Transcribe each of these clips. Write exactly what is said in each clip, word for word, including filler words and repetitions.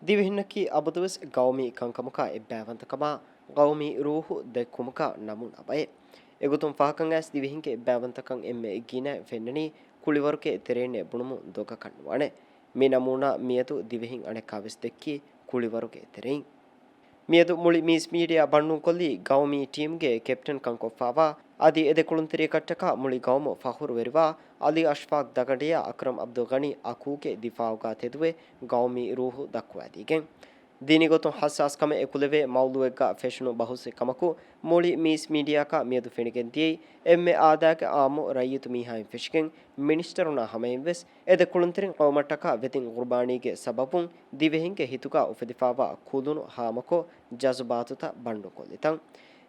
ދިވެހިންނަކީ އަބަދުވެސް ގައުމީ ކަންކަމަކާ އެއްބައިވަންތަކަމާ، ގައުމީ ރޫހު ދެއްކުމަކާ ނަމޫނާ ބައެއް. އެގޮތުން ފާހަގަކަން އައިސް ދިވެހިންގެ އެއްބައިވަންތަކަން އެންމެ ގިނައިން ފެންނަނީ ކުޅިވަރުގެ ތެރެއިންނޭ ބުނުމުން ދޮގަކަށް ނުވާނެ. މި ނަމޫނާ މިއަދު ދިވެހިން އަނެއްކާވެސް ދެއްކީ ކުޅިވަރުގެ ތެރެއިން. މިއަދު މުޅި މީސް މީޑިއާ ބަންޑުންކޮށްލީ ގައުމީ ޓީމްގެ ކެޕްޓަން ކަންކޮށްފާވާ، އަދި އެ ދެ ކުޅުންތެރިޔަކަށްޓަކާ މުޅި ގައުމު ފަޚުރުވެރިވާ އަލީ އަޝްފާޤް ދަގަނޑެޔާ އަކްރަމް އަބްދުލް ޣަނީ އަކޫގެ ދިފާޢުގާ ތެދުވެ ގައުމީ ރޫޙު ދައްކުވައިދީގެން. ދީނީ ގޮތުން ޙައްސާސްކަމެއް އެކުލެވޭ މައުޟޫޢެއްގާ ފެށުނު ބަހުސެއް ކަމަކު، މުޅި މީސް މީޑިއާއަކާ މިއަދު ފެނިގެން ދިޔައީ، އެންމެ އާދައިގެ އާއްމު ރައްޔިތު މީހާއިން ފެށިގެން، މިނިސްޓަރުންނާ ހަމައިންވެސް އެ ދެ ކުޅުންތެރިން ޤައުމަށްޓަކާ ވެދިން ޤުރުބާނީގެ ސަބަބުން ދިވެހިންގެ ހިތުގާ އުފެދިފާވާ ކުލުނު ހާމަކޮށް، ޖަޒުބާތުތައް ބަންޑުކޮށްލިތަން.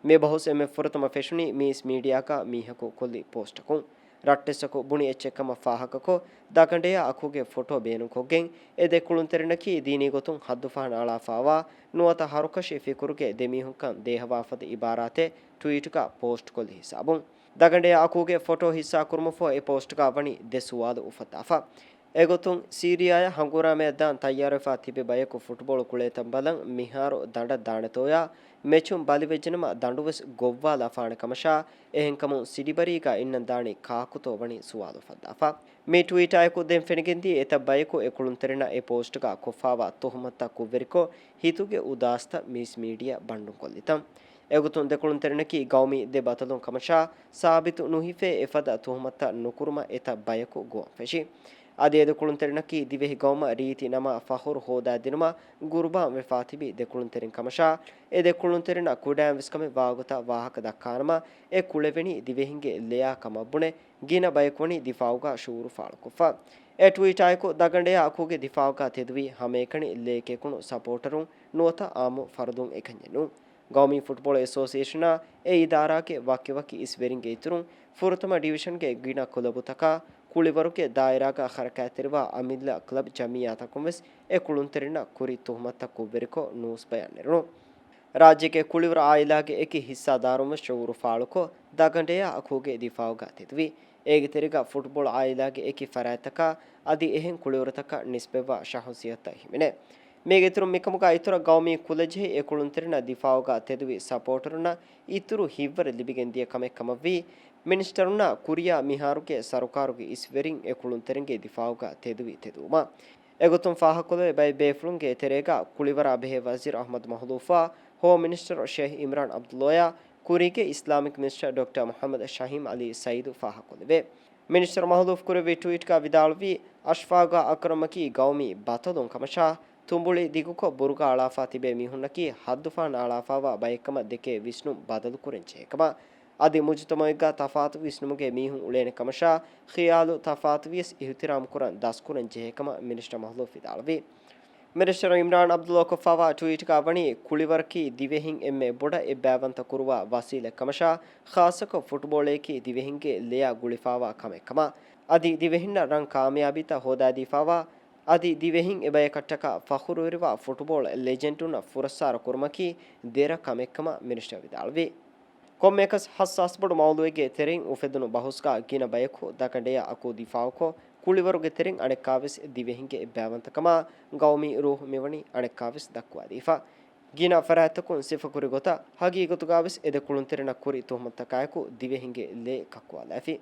މި ބަހުސް އެންމެ ފުރަތަމަ ފެށުނީ މީސް މީޑިއާގާ މީހަކު ކޮށްލި ޕޯސްޓަކުން. ރައްޓެއްސަކު ބުނި އެއްޗެއްކަމަށް ފާހަގަކޮށް، ދަގަނޑެޔާ އަޚޫގެ ފޮޓޯ ބޭނުންކޮށްގެން، އެ ދެ ކުޅުންތެރިންނަކީ ދީނީ ގޮތުން ޙައްދުފަހަނަ އަޅާފާވާ، ނުވަތަ ހަރުކަށި ފިކުރުގެ ދެ މީހުންކަން ދޭހަވާފަދަ އިބާރާތެއް ޓްވީޓްގާ ޕޯސްޓްކޮށްލި ހިސާބުން. ދަގަނޑެޔާ އަޚޫގެ ފޮޓޯ ހިއްސާކުރުމަށްފަހު އެ ޕޯސްޓްގާ ވަނީ ދެ ސުވާލު އުފައްދާފަ. އެގޮތުން، ސީރިއާއަށް ހަނގުރާމައަށް ދާން ތައްޔާރުވެފާ ތިބި ބަޔަކު ފުޓްބޯޅަ ކުޅޭތަން ބަލަން މިހާރު ދަނޑަށް ދާނެތޯޔާ؟ މެޗުން ބަލިވެއްޖެނަމަ ދަނޑުވެސް ގޮއްވާލާފާނެ ކަމަށާ، އެހެންކަމުން ސިޑިބަރީގާ އިންނަން ދާނީ ކާކުތޯ ވަނީ ސުވާލު އުފައްދާފަ. މި ޓްވީޓާއެކު ދެން ފެނިގެންދިޔަ އެތައް ބަޔަކު އެ ކުޅުންތެރިންނަށް އެ ޕޯސްޓްގާ ކޮށްފާވާ ތުހުމަތުތައް ކުށްވެރިކޮށް، ހިތުގެ އުދާސްތައް މީސް މީޑިއާ ބަންޑުންކޮށްލިތަން. އެގޮތުން ދެ ކުޅުންތެރިންނަކީ ގައުމީ ދެ ބަތަލުން ކަމަށާ، ސާބިތު ނުހިފޭ އެފަދަ ތުހުމަތުތައް ނުކުރުމަށް އެތައް ބަޔަކު ގޮވަން ފެށި. އަދި އެ ދެ ކުޅުންތެރިންނަކީ ދިވެހި ގައުމަށް ރީތި ނަމާ ފަޚުރު ހޯދާދިނުމަށް ގުރުބާން ވެފާ ތިބި ދެ ކުޅުންތެރިން ކަމަށާ، އެ ދެ ކުޅުންތެރިންނަށް ކުޑައިން ވެސް ކަމެއް ވާގޮތަށް ވާހަކަ ދައްކާނަމަ، އެ ކުޅެވެނީ ދިވެހިންގެ ލެޔާ ކަމަށް ބުނެ، ގިނަ ބަޔަކު ވަނީ ދިފާޢުގާ ޝުޢޫރު ފާޅުކޮށްފަ. އެ ޓްވީޓާއެކު ދަގަނޑެޔާ އަޚޫގެ ދިފާޢުގާ ތެދުވީ ހަމައެކަނި ލެޔެކޭ ކުނު ސަޕޯޓަރުން ނުވަތަ އާއްމު ފަރުދުން އެކަންޏެއް ނޫން. ގައުމީ ފުޓްބޯޅަ އެސޯސިއޭޝަނާ އެ އިދާރާގެ ވަކިވަކި އިސްވެރިންގެ އިތުރުން، ފުރަތަމަ ޑިވިޝަންގެ ގިނަ ކުލަބުތަކާ، ކުޅިވަރުގެ ދާއިރާގަ ހަރަކާތްތެރިވާ އަމިއްލަ ކްލަބް ޖަމިއްޔާތަކުން ވެސް އެ ކުޅުންތެރިންނަށް ކުރި ތުހުމަތުތައް ކުށްވެރިކޮށް ނޫސް ބަޔާން ނެރުނު. ރާއްޖޭގެ ކުޅިވަރު އާއިލާގެ އެކި ހިއްސާދާރުން ވެސް ޝުޢޫރު ފާޅުކޮށް، ދަގަނޑެޔާ އަޚޫގެ ދިފާޢުގަ ތެދުވި. އޭގެ ތެރޭގަ ފުޓްބޯޅަ އާއިލާގެ އެކި ފަރާތްތަކާ އަދި އެހެން ކުޅިވަރުތަކަށް ނިސްބަތްވާ ޝަޚުޞިއްޔަތުތައް ހިމެނޭ. މީގެ އިތުރުން މިކަމުގަ އިތުރަށް ގައުމީ ކުލަޖެހި އެ ކުޅުންތެރިންނަށް ދިފާޢުގަ ތެދުވި ސަޕޯޓަރުންނަށް އިތުރު ހިތްވަރެއް ލިބިގެން ދިޔަ ކަމެއް ކަމަށްވީ، މިނިސްޓަރުންނާ ކުރިޔާ މިހާރުގެ ސަރުކާރުގެ އިސްވެރިން އެ ކުޅުންތެރިންގެ ދިފާޢުގަ ތެދުވި ތެދުވުމަށް. އެގޮތުން ފާހަގަކޮށްލެވޭ ބައެއް ބޭފުޅުންގެ ތެރޭގަ ކުޅިވަރާ ބެހޭ ވަޒީރު އަޙްމަދު މަހުލޫފާ، ހޯމް މިނިސްޓަރު ޝޭޚް އިމްރާން ޢަބްދުﷲއާ، ކުރީގެ އިސްލާމިކް މިނިސްޓަރު ޑޮކްޓަރ މުޙައްމަދު ޝަހީމް ޢަލީ ސައީދު ފާހަގަކޮށްލެވޭ. މިނިސްޓަރު މަހުލޫފް ކުރެއްވި ޓްވީޓްގަ ވިދާޅުވީ، އަޝްފާގާ އަކްރަމަކީ ގައުމީ ބަތަލުން ކަމަށާ، ތުނބުޅި ދިގުކޮށް ބުރުގާ އަޅާފާ ތިބޭ މީހުންނަކީ ހައްދުފަހަނަ އަޅާފާވާ ބައެއްކަމަށް ދެކޭ ވިސްނުން ބަދަލުކުރަން ޖެހޭކަމަށް. އަދި މުޖުތަމަޢުގަ ތަފާތު ވިސްނުމުގެ މީހުން އުޅޭނެ ކަމަށާ، ޚިޔާލު ތަފާތުވިޔަސް އިޙުތިރާމްކުރަން ދަސްކުރަން ޖެހޭކަމަށް މިނިސްޓަރު މަހުލޫފް ވިދާޅުވި. މިނިސްޓަރު އިމްރާން ޢަބްދުﷲ ކޮށްފާވާ ޓްވީޓްގަ ވަނީ، ކުޅިވަރަކީ ދިވެހިން އެންމެ ބޮޑަށް އެއްބައިވަންތަ ކުރުވާ ވަސީލަތް ކަމަށާ، ޚާއްޞަކޮށް ފުޓްބޯޅައަކީ ދިވެހިންގެ ލެޔާ ގުޅިފާވާ ކަމެއް ކަމަށް. އަދި ދިވެހިންނަށް ރަން ކާމިޔާބީތައް ހޯދާދީފާވާ، އަދި ދިވެހިން އެބަޔަކަށްޓަކާ ފަޚުރުވެރިވާ ފުޓްބޯޅަ ލެޖެންޑުންނަށް ފުރައްސާރަ ކުރުމަކީ ދެރަ ކަމެއްކަމަށް މިނިސްޓަރު ވިދާޅުވި. ކޮންމެއަކަސް ހައްސާސް ބޮޑު މައުޟޫޢެއްގެ ތެރެއިން އުފެދުނު ބަހުސްގަ ގިނަ ބަޔަކު ދަގަނޑެޔާ އަޚޫ ދިފާޢުކޮށް، ކުޅިވަރުގެ ތެރެއިން އަނެއްކާވެސް ދިވެހިންގެ އެއްބައިވަންތަކަމާ ގައުމީ ރޫޙު މިވަނީ އަނެއްކާވެސް ދައްކުވާދީފަ. ގިނަ ފަރާތްތަކުން ސިފަކުރި ގޮތަށް ހަގީގަތުގަވެސް އެ ދެ ކުޅުންތެރިންނަށް ކުރި ތުހުމަތުތަކާއެކު ދިވެހިންގެ ލޭ ކައްކުވާލައިފި.